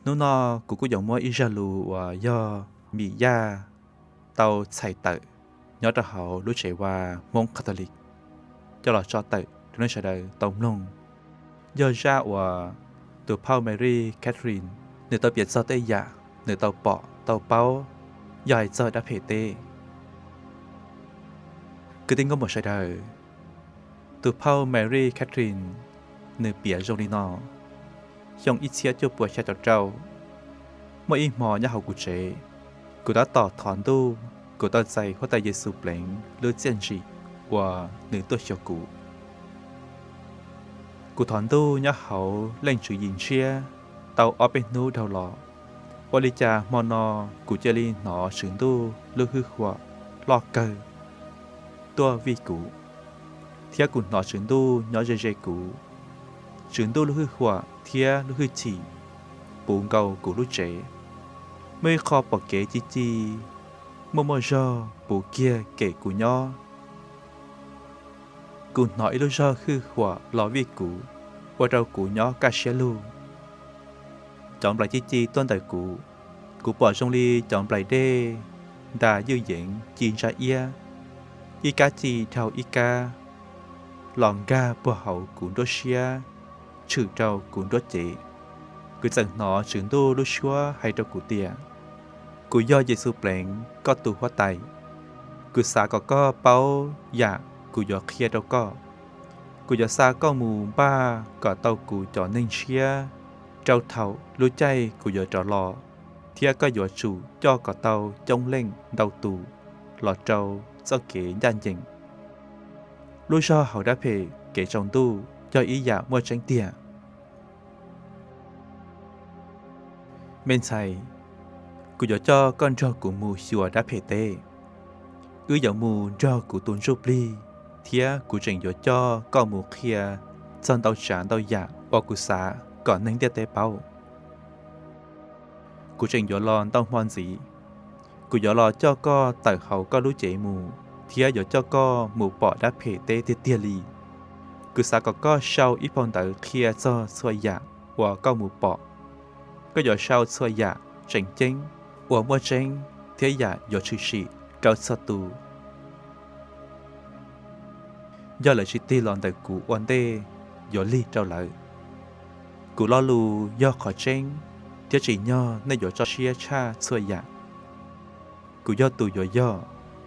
Hnub no kuv kuj yuav muab ib zaj lus uas yog Mim Yaj tau txhais tawm nyob rau hauv lub tsev vaj Hmoob Catholic coj los tso tawm rau nej sawv daws tau mloog. Yog zaj uas tus phauj Mary Catherine nws tau piav txog tej yam nws tau pom tau paub yog hais txog dab phem teb. Kwv tij nkauj muam sawv daws, tus phauj Mary Catherine nws piav zoo li no: Xyoo ib txhiab cuaj puas xya caum rau, muaj ib hmo nyob hauv kuv tsev, kuv tab tom thov Ntuj, kuv tau txais Huab Tais Yes Xus Pleev lub txiaj ntsim uas nws tuaj xyuas kuv. Kuv thov Ntuj nyob hauv Leej Tswv Yim Ntshiab tau ob peb hnub dhau los, ua li cas hmo no kuv cia li hnov Tswv Ntuj lub hwj huam loj kawg tuaj vij kuv, thiab kuv hnov Tswv Ntuj nyob ze ze kuv. Tswv Ntuj lub hwj huam thiab lub hwj chim puv nkaus kuv lub tsev. Muaj ib qho pom kev ci ci muaj muaj zog puv kiag kem kuv nyob. Kuv hnov ib lub zog hwj huam los vij kuv, ua rau kuv nyob kaj siab lug. Cov nplaim ci ci tuaj ntawm kuv, kuv pom zoo li cov nplaim dej ntas ywj yeev ci ntsa iab, ib kab ci dhau ib kab los nkag puag hauv kuv nruab siab, tshwm rau kuv nruab cev. Kuv txawm hnov Tswv Ntuj lub suab hais rau kuv tias: Kuv yog Yes Xus Pleev, koj tus Huab Tais. Kuv xav kom koj paub yam kuv yuav qhia rau koj. Kuv yuav xa koj mus npaj kom tau kuv cov neeg ntshiab rau thaum lub caij kuv yuav rov los, thiab koj yuav tsum coj kom tau coob leej ntau tus los rau txoj kev ncaj ncees. Lub zog hauv dab phem kev tsaus ntuj yog ib yam muaj tseeb tiag. Me ntxhais, kuv yuav coj koj nrog kuv mus xyuas dab phem teb. Wb yuav mus nrog kuv tus ntsuj plig, thiab kuv tseem yuav coj koj mus qhia txog ntau tsav ntau yam uas kuv xav kom neeg ntiaj teb paub. Kuv tseem yuav los ntau hmo ntxiv. Kuv yuav los coj koj tawm hauv koj lub cev mus, thiab yuav coj koj mus pom dab phem teb tiag tiag li. Kuv xav kom koj sau ib phau ntawv qhia txog txhua yam uas koj mus pom. Koj yuav sau txhua yam tseem ceeb uas muaj tseeb thiab yam yuav tshwm sim rau txhua tus. Yog lawv tsis tig los ntawm kuv ua ntej, yuav lig rau lawv. Kuv lo lus yog qhov tseeb, thiab tsim nyog nej yuav tso siab tshaj txhua yam. Kuv yog tus yuav yog,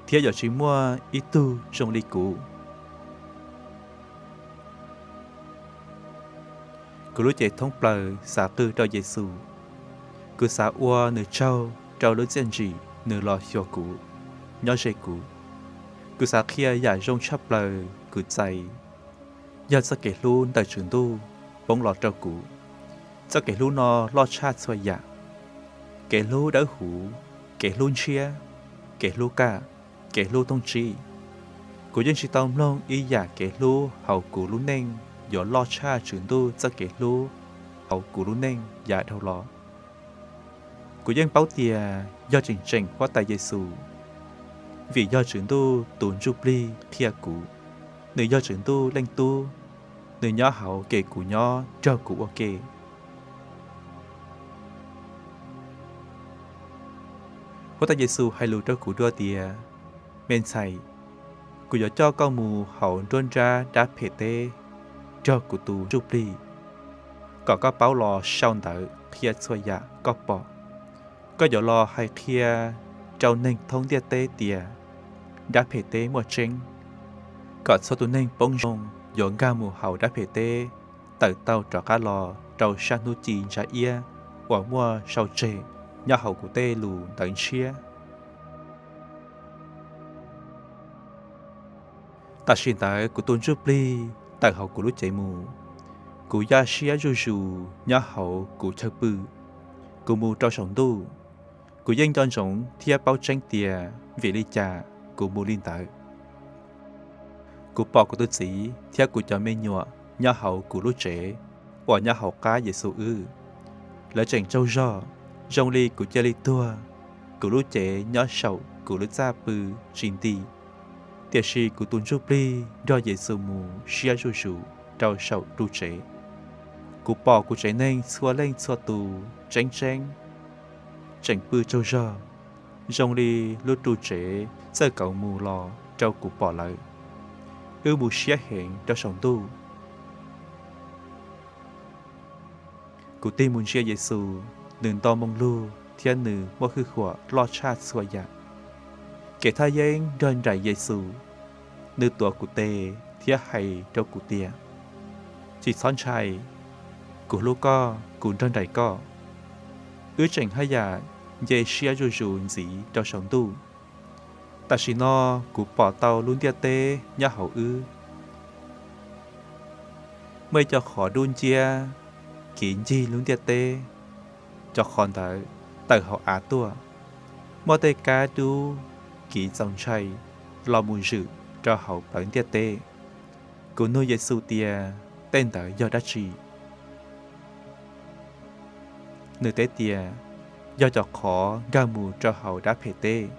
thiab yuav tsis muaj ib tug zoo li kuv. Kuv lub cev thoob plaws xav qw rau Yes Xus. Kuv xav ua nws tsaug rau lub txiaj ntsim nws los xyuas kuv, nyob ze kuv. Kuv xav qhia yam zoo tshaj plaws kuv txais, yog txoj kev hlub ntawm Tswv Ntuj poob los rau kuv. Txoj kev hlub no loj tshaj txhua yam: kev hlub dawb huv, kev hlub ntshiab, kev hlub kaj, kev hlub tooj tsib. Kuv yeej tsis tau mloog ib yam kev hlub hauv kuv lub neej yuav loj tshaj Tswv Ntuj txoj kev hlub hauv kuv lub neej yav dhau los. Kuv yeej paub tias yog tseem tseem Huab Tais Yes Xus, vim yog Tswv Ntuj tus Ntsuj Plig qhia kuv, nws yog Tswv Ntuj Leej Tub, nws nyob hauv kem kuv nyob nrog kuv ua ke. Huab Tais Yes Xus hais lus rau kuv dua tias: Me ntxhais, kuv yuav coj koj mus hauv nruab nrab dab phem teb nrog kuv tus Ntsuj Plig, kom koj paub los sau ntawv qhia txhua yam koj pom. Koj yuav los hais qhia rau neeg thoob ntiaj teb tias dab phem teb muaj tseeb, kom txhua tus neeg poob zoo yuav nkag mus hauv dab phem teb, tawm tau rov qab los rau sab hnub ci ntsa iab uas muaj sau tseg nyob hauv kuv tej lus ntawv ntshiab. Tam sim ntawd kuv tus Ntsuj Plig tawm hauv kuv lub cev mus. Kuv yaj siab zuj zus nyob hauv kuv chaw pw. Kuv mus rau saum ntuj. Kuv yeej nco ntsoov thiab paub tseeb tias vim li cas kuv mus li ntawd. Kuv pom kuv tus txiv thiab kuv cov me nyuam nyob hauv kuv lub tsev uas nyob hauv qab Yes Xus wb. Lawv tseem tsaug zog, zoo li kuv cia li tuag, kuv lub cev nyob saum kuv lub txaj pw tsis nti. Tiam sis kuv tus Ntsuj Plig nrog Yes Xus mus siab zuj zus rau saum ru tsev. Kuv pom kuv tsev neeg txhua leej txhua tus tseeb tseeb, tseem pw tsaug zog zoo li lub ru tsev txawj kauv mus los rau kuv pom lawm. Wb mus siab heev rau saum ntuj. Kuv tig mus ntsia Yes Xus, nws nto moo lug thiab nws muaj hwj huam loj tshaj txhua yam. Kev thaj yeeb nrog nraim Yes Xus, nws tuav kuv tes thiab hais rau kuv tias, Tsis txhob ntshai, kuv hlub koj, kuv nrog nraim koj. Wb tseem haj yam nce siab zuj zus ntxiv rau saum ntuj. Tam sim no kuv pom tau lub ntiaj teb nyob hauv wb. Muaj ib co qhov dub nciab kiv ncig lub ntiaj teb. Cov qhov ntawd tawm hauv av tuaj, muaj tej kab dub kiv txaus ntshai los mus zwm rau hauv plawv ntiaj teb. Kuv nug Yes Xus tias, Tej ntawd yog dab tsi? Nws teb tias, Yog cov qhov nkag mus rau hauv dab phem teb.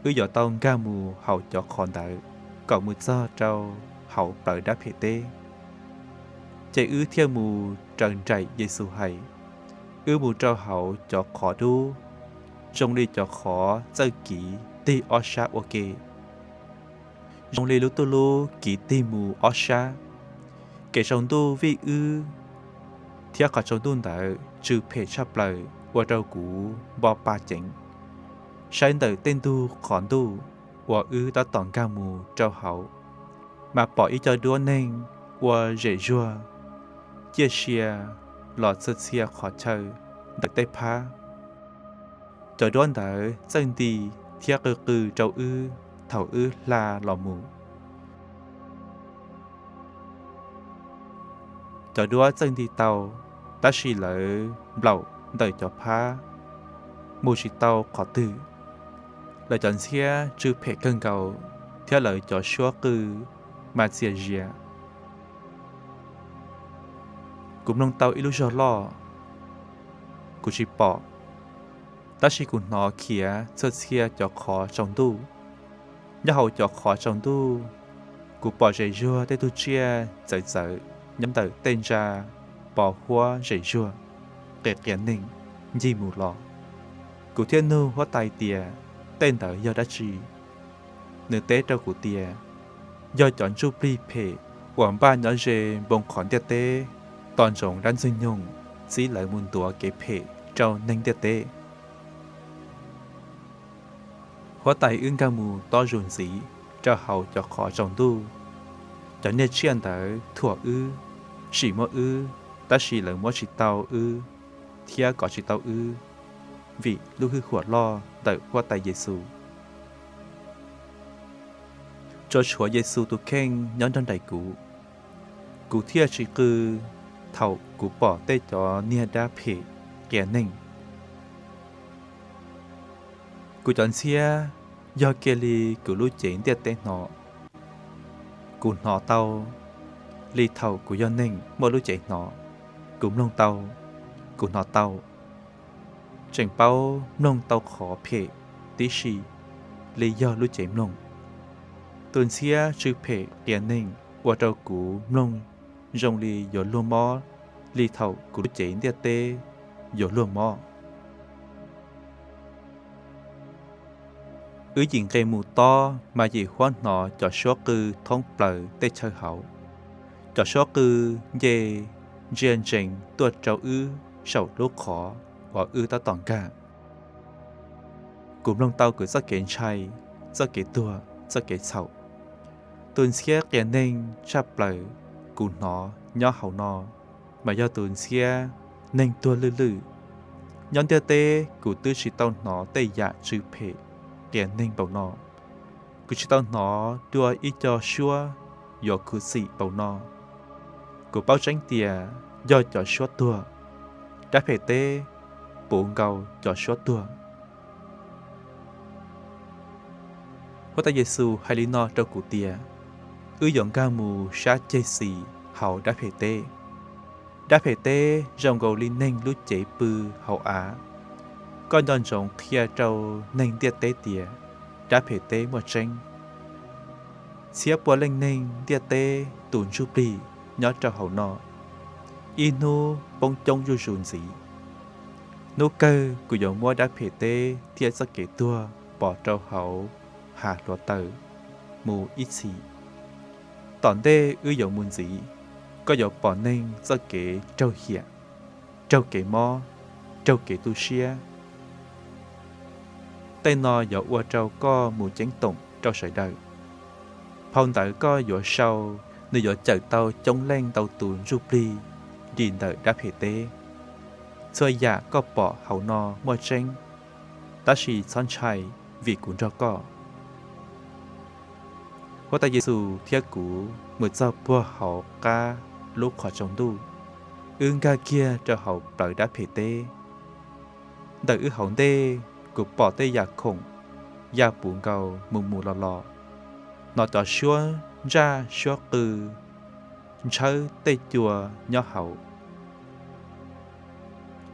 Wb yuav tau nkag mus hauv cov qhov ntawd kom mus txog rau hauv plawv dab phem teb. Ces wb thiaj mus raws nraim Yes Xus hais. Wb mus rau hauv cov qhov dub, zoo li cov qhov txawj kiv tig ob sab ua ke, zoo li lub tuj lub kiv tig mus ob sab. Kev tsaus ntuj vij wb, thiab qhov tsaus ntuj ntawd tsw phem tshaj plaws ua rau kuv npo pa ceev. Saib ntawm tej ntug qhov ntuj uas wb tab tom nkag mus rau hauv, mas pom ib co duab neeg ua zem zuag ciaj sia los txhua txhia qhov chaw ntawm tej phab. Cov duab ntawd txawj nti thiab qw qw rau wb thaum wb hla los mus. Cov duab txawj nti tau, tab sis lawv nplaum ntawm cov phab mus tsis tau qhov twg. Lawv cov ntxhiab tsw phem kawg nkaus, thiab lawv cov suab qw mas txias zias. Kuv mloog tau ib lub zog loj, kuv tsis pom, tab sis kuv hnov khiav txhua txhia cov qhov tsaus ntuj. Nyob hauv cov qhov tsaus ntuj, kuv pom zem zuag tej tug tsiaj txawv txawv nyob ntawm tej ntsa pos huab zem zuag, qias qias neeg ncig mus los. Kuv thiaj nug huab tais tias, Tej ntawd yog dab tsi? Nws teb rau kuv tias, Yog cov ntsuj plig phem uas npaj nyob ze npoo qhov ntiaj teb tos ntsoov dab ntxwg nyoog txib lawv mus ntuav kev phem rau neeg ntiaj teb. Huab tais wb nkag mus tob zus ntxiv rau hauv cov qhov tsaus ntuj. Cov niag tsiaj ntawd thuam wb, sim muab wb, tab sis lawv muab tsis tau wb thiab kov tsis tau wb vim lub hwj huam loj ntawm huab tais Yes Xus. Tsuas tshuav Yes Xus tus kheej nyob nrog nraim kuv. Kuv thiaj tsis qw thaum kuv pom tej cov niag dab phem qias neeg. Kuv cov ntxhiab yog kiag li kuv lub cev ntiaj teb hnov. Kuv hnov tau li thaum kuv yog neeg muaj lub cev hnov. Kuv mloog tau, kuv hnov tau, tseem paub mloog tau qhov phem tib si li yog lub cev mloog. Tus ntxhiab tsw phem qias neeg ua rau kuv mloog zoo li yuav luag mob li thaum kuv lub cev ntiaj teb yuav luag mob. Wb yim nqes mus tob mas yim huab hnov cov suab qw thoob plaws tej chaw hauv. Cov suab qw nce ntsia ntsees tuaj rau wb saum lub qhov uas wb tab tom nkag. Kuv mloog tau kuv txoj kev ntshai, txoj kev tuag, txoj kev txhaum. Tus ntxhiab qias neeg tshaj plaws kuv hnov nyob hauv no mas yog tus ntxhiab neeg tuag lwj lwj. Nyob ntiaj teb kuv twb tsis tau hnov tej yam tsw phem qias neeg npaum no. Kuv tsis tau hnov dua ib co suab yuav khuv xim npaum no. Kuv paub tseeb tias yog cov suab tuag. Dab phem teb puv nkaus cov suab tuag. Huab tais Yes Xus hais li no rau kuv tias, wb yuav nkag mus sab ceg xis hauv dab phem teb. Dab phem teb zoo nkaus li neeg lub cev pw hauv av. Koj nco ntsoov qhia rau neeg ntiaj teb tias dab phem teb muaj tseeb. Txhiab pua leej neeg ntiaj teb tus ntsuj plig nyob rau hauv no, ib hnub poob coob zuj zus ntxiv. Hnub kawg kuv yuav muab dab phem teb thiab txoj kev tuag pov rau hauv hav hluav taws mus ib txhis. Tom ntej wb yuav mus ntxiv, koj yuav pom neeg txoj kev raug hiam, raug kev mob, raug kev tu siab. Tej no yuav ua rau koj mus ceeb toom rau sawv daws. Phau ntawv koj yuav sau, nws yuav cawm tau coob leej ntau tus ntsuj plig dim ntawm dab phem teb. Txhua yam koj pom hauv no muaj tseeb, tab sis txhob ntshai, vim kuv nrog koj. Huab Tais Yes Xus thiab kuv mus txog puag hauv qab lub qhov tsaus ntuj, wb nkag kiag rau hauv plawv dab phem teb. Ntawm wb hauv ntej, kuv pom tej yam khoom ya puv nkaus mus mus los los, hnov cov suab ntsaj suab qw ntshawb tej cua nyob hauv.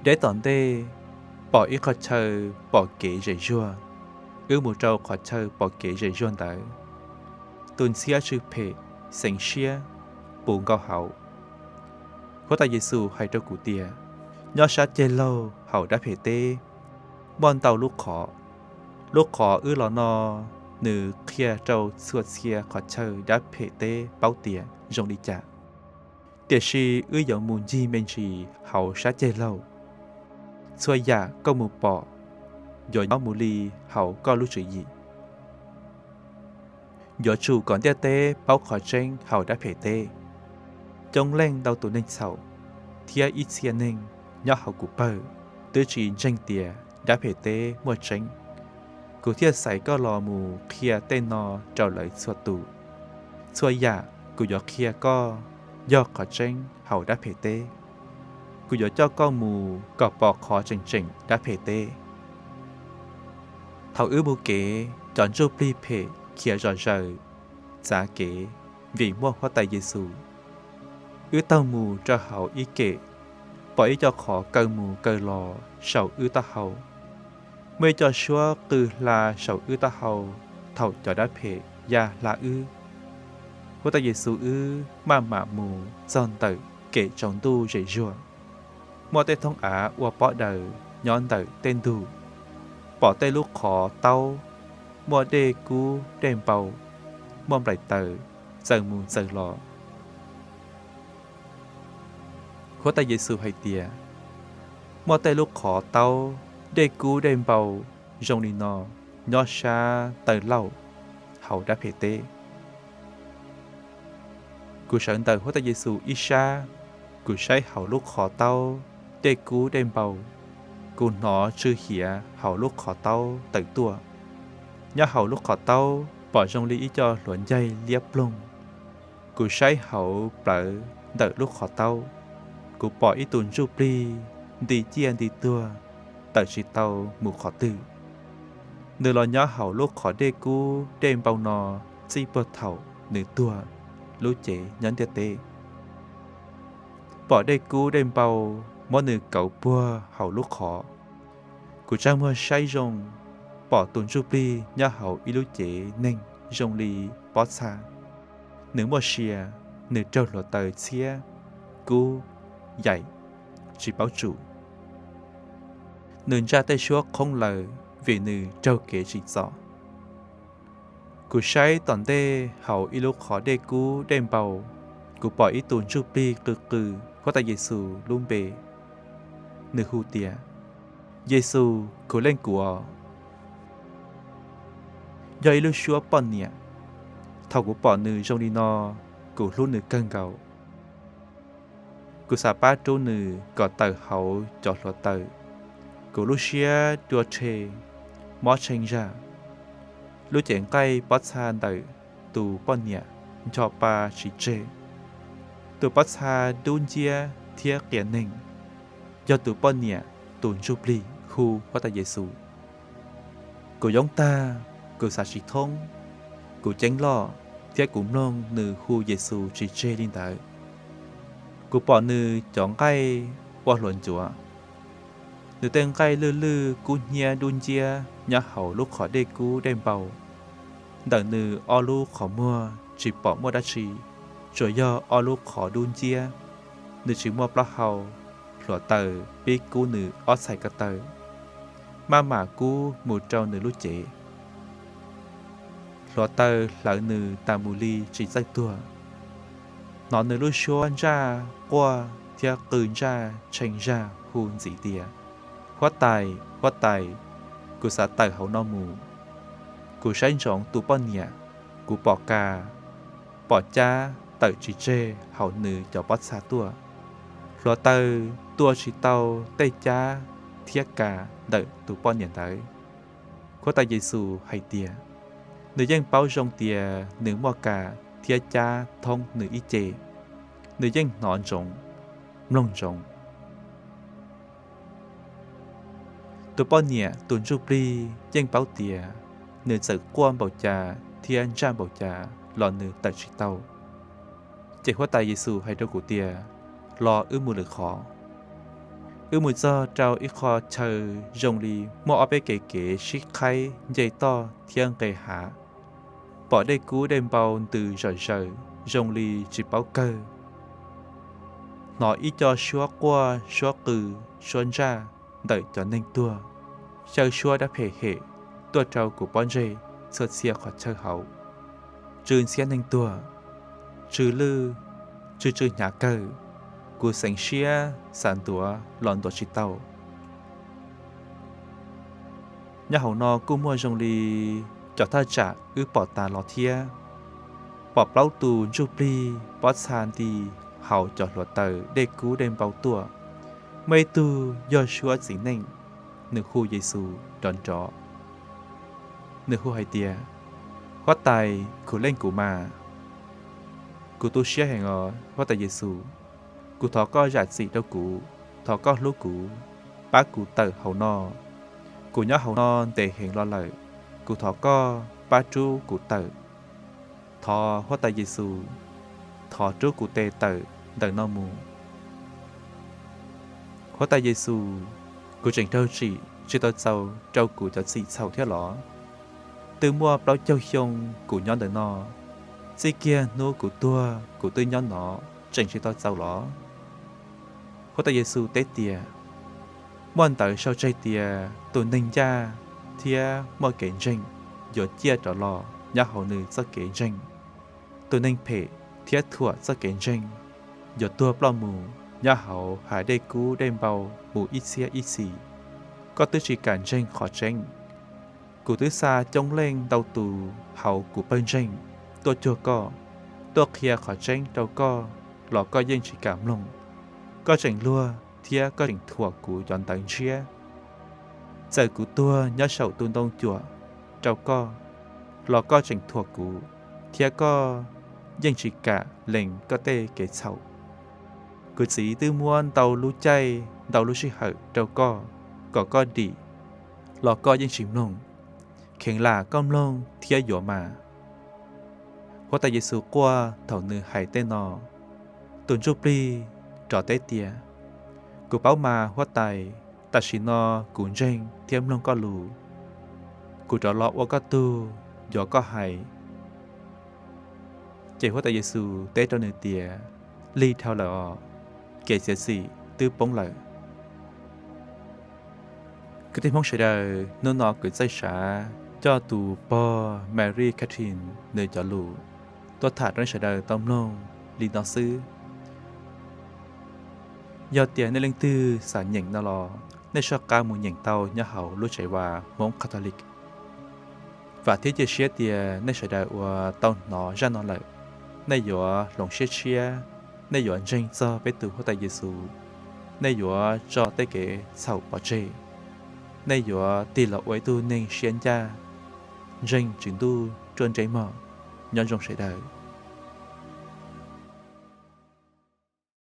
Deb tom ntej, pom ib qhov chaw pom kev zem zuag. Wb mus rau qhov chaw pom kev zem zuag ntawd. Tus ntxhiab tsw phem, xeev siab, puv nkaus hauv. Huab Tais Yes Xus hais rau kuv tias, nyob sab ceg laug hauv dab phem teb, muaj ntau lub qhov. Lub qhov wb los no, nws qhia rau txhua txhia qhov chaw dab phem teb paub tias zoo li cas. Tiam sis wb yuav mus ncig me ntsis hauv sab ceg laug. Txhua yam koj mus pom yuav nyob mus li hauv koj lub tswv yim. Yuav tsum kom ntiaj teb paub qhov tseeb hauv dab phem teb. Coob leej ntau tus neeg txhaum thiab ib txhia neeg nyob hauv kuv pawg twb tsis ntseeg tias dab phem teb muaj tseeb. Kuv thiaj xaiv koj los mus qhia tej no rau lawv txhua tus. Txhua yam kuv yuav qhia koj yog qhov tseeb hauv dab phem teb. Kuv yuav coj koj mus kom pom qhov tseem tseem dab phem teb. Thaum wb mus kev, cov ntsuj plig phem khiav zom zaws, txav kev, vim muaj Huab Tais Yes Xus. Wb taug mus rau hauv ib kem, pom ib co qhov kaw mus kaw los saum wb taub hau. Muaj ib co suab qw hla saum wb taub hau thaum cov dab phem ya hla wb. Huab Tais Yes Xus wb maj mam mus txog ntawm kem tsaus ntuj zem zuag. Muaj tej thoob av ua pob daws nyob ntawm tej ntug. Pom tej lub qhov taub, muaj dej kub dej npau, muaj nplaim taws txaws mus txaws los. Huab Tais Yes Xus hais tias, muaj tej lub qhov taub, dej kub dej npau zoo li no nyob sab taw lauj hauv dab phem teb. Kuv sawv ntawm Huab Tais Yes Xus ib sab, kuv saib hauv lub qhov taub, dej kub dej npau. Kuv hnov tsw hiav hauv lub qhov taub tawm tuaj. Nyob hauv lub qhov taub pom zoo li ib co hluav ncaig liab ploog. Kuv saib hauv plawv ntawm lub qhov taub, kuv pom ib tus ntsuj plig nti ciaj nti tuag, tawm tsis tau mus qhov twg. Nws los nyob hauv lub qhov dej kub dej npau no txij puag thaum nws tuag lub cev nyob ntiaj teb. Pom dej kub dej npau muab nws kauv puag hauv lub qhov. Kuv tsa muag saib zoo, pom tus ntsuj plig nyob hauv ib lub cev neeg zoo li pob txha. Nws muaj sia, nws raug hluav taws txhiab, kub, yaim, tsis paub tsum. Nws ntsa tej suab qhoob lawm vim nws raug kev tsim txom. Kuv saib tom ntej hauv ib lub qhov dej kub dej npau, kuv pom ib tus ntsuj plig qw qw Huab Tais Yes Xus lub npe. Nws hu tias, Yes Xus, kuv leej kuv os. Yog ib lub suab poj niam. Thaum kuv pom nws zoo li no, kuv hlub nws kawg nkaus. Kuv xav pab rub nws kom tawm hauv cov hluav taws. Kuv lub siab dua rhe, mob tshee zag. Lub cev nqaij pob txha ntawm tus poj niam ncho pa tsis tseg. Tus pob txha dub nciab thiab qias neeg, yog tus poj niam tus ntsuj plig hu Huab Tais Yes Xus. Kuv yoob tag, kuv xav tsis thoob. Kuv ceeb loj thiab kuv mloog nws hu Yes Xus tsis tseg li ntawd. Kuv pom nws cov nqaij ua hluas ncuav. Nws tej nqaij lwj lwj kub hnyiab dub nciab nyob hauv lub qhov dej kub dej npau. Ntawm nws ob lub qhov muag tsis pom muaj dab tsi, tsuas yog ob lub qhov dub nciab. Nws tsis muaj plaub hau, hluav taws pib kub nws ob txhais ko taw, maj mam kub mus rau nws lub cev. Hluav taws hlawv nws tas mus li tsis txawj tuag. Hnov nws lub suab ntsaj quaj thiab qw ntsaj tshee zag hu ntxiv tias, Huab tais, huab tais, kuv xav tawm hauv no mus. Kuv saib ntsoov tus poj niam, kuv pom ka, pom cab tawm tsis tseg hauv nws cov pob txha tuaj. Hluav taws tua tsis tau tej cab thiab ka ntawm tus poj niam ntawd. Huab tais Yes Xus hais tias, nws yeej paub zoo tias nws muaj ka thiab cab thoob nws ib ce, nws yeej hnov ntsoov, mloog ntsoov. Tus poj niam tus ntsuj plig yeej paub tias nws txawm quaj npaum cas thiab ntsaj npaum cas los nws tawm tsis tau. Ces Huab tais Yes Xus hais rau kuv tias, Los wb mus lwm qhov. Wb mus txog rau ib qho chaw zoo li muaj ob peb kev kev sib qhaib nce toj thiab nqes hav, pom dej kub dej npau ntws zom zaws zoo li tsis paub kawg. Hnov ib co suab quaj suab qw, suab ntsaj ntawm cov neeg tuag, xyaw suab dab phem hem tuaj rau kuv pob ntseg txhua txhia qhov chaw hauv, tsw ntxhiab neeg tuag, tsw lwj, tsw tsw hnyav kawg. Kuv xeev siab xav ntuav los ntuav tsis tau. Nyob hauv no kuj muaj zoo li cov thaj tsam wb pom tas los thiab. Pom plaub tus ntsuj plig pob txha nti hauv cov hluav taws dej kub dej npau tuaj. Muaj ib tug yog suab txiv neej, nws hu Yes Xus nrov nrov. Nws hu hais tias, Huab tais, khuv leej kuv mas. Kuv tu siab heev os Huab tais Yes Xus. Kuv thov koj zam txim rau kuv, thov koj hlub kuv, pab kuv tawm hauv no. Kuv nyob hauv no ntev heev los lawm, kuv thov koj pab rub kuv tawm. Thov Huab tais Yes Xus, thov rub kuv tes tawm ntawm no mus. Huab tais Yes Xus, kuv tseem raug tsim tsis tau txaus rau kuv cov txim txhaum thiab los? Twb muaj plaub caug xyoo kuv nyob ntawm no, txij kiag hnub kuv tuag kuv twb nyob no, tseem tsis tau txaus los? Huab tais Yes Xus teb tias, muaj ntawv sau tseg tias tus neeg ncaj thiab muaj kev ntseeg yuav ciaj rov los nyob hauv nws txoj kev ntseeg. Tus neeg phem thiab thuam txoj kev ntseeg yuav tuag ploj mus nyob hauv hav dej kub dej npau mus ib txhiab ib txhis. Koj twb tsis kam ntseeg qhov tseeb. Kuv twb xa coob leej ntau tus hauv kuv pawg ntseeg tuaj cuag koj, tuaj qhia qhov tseeb rau koj los koj yeej tsis kam mloog. Koj tseem luag thiab koj tseem thuam kuv cov ntawv ntshiab. Txawm kuv tuag nyob saum tus ntoo cuam rau koj los koj tseem thuam kuv, thiab koj yeej tsis kam lees koj tej kev txhaum. Kuv txiv twb muab ntau lub caij ntau lub sij hawm rau koj kom koj dim los koj yeej tsis mloog. Kheev lam koj mloog thiab yuav mas. Huab tais Yes Xus quaj thaum nws hais tej no. Tus ntsuj plig rov teb tias, kuv paub mas Huab tais, tam sim no kuv ntseeg thiab mloog koj lus. Kuv rov los ua koj tug, yuav koj hais. Ces Huab tais Yes Xus teb rau nws tias, lig dhau lawm os, kev txiav txim twb poob lawm. Kwv tij Hmoob sawv daws, hnub no kuv txawj xav coj tus pog Mary Catherine nws cov lus tuaj tham rau nej sawv daws tau mloog li no xwb. Yog tias nej leej twg xav nyeem no los nej soj qab mus nyeem tau nyob hauv lub tsev vas Hmoob Catholic. Vam thiab cia siab tias nej sawv daws uas tau hnov zaj no lawm, nej yuav hloov siab tshiab, nej yuav ntseeg txog peb tus Huab tais Yes Xus, nej yuav tso tej kev txhaum pov tseg, nej yuav tig los ua ib tug neeg siab ncaj, ntseeg Tswv Ntuj ruaj nreeb mog. Nyob zoo sawv daws.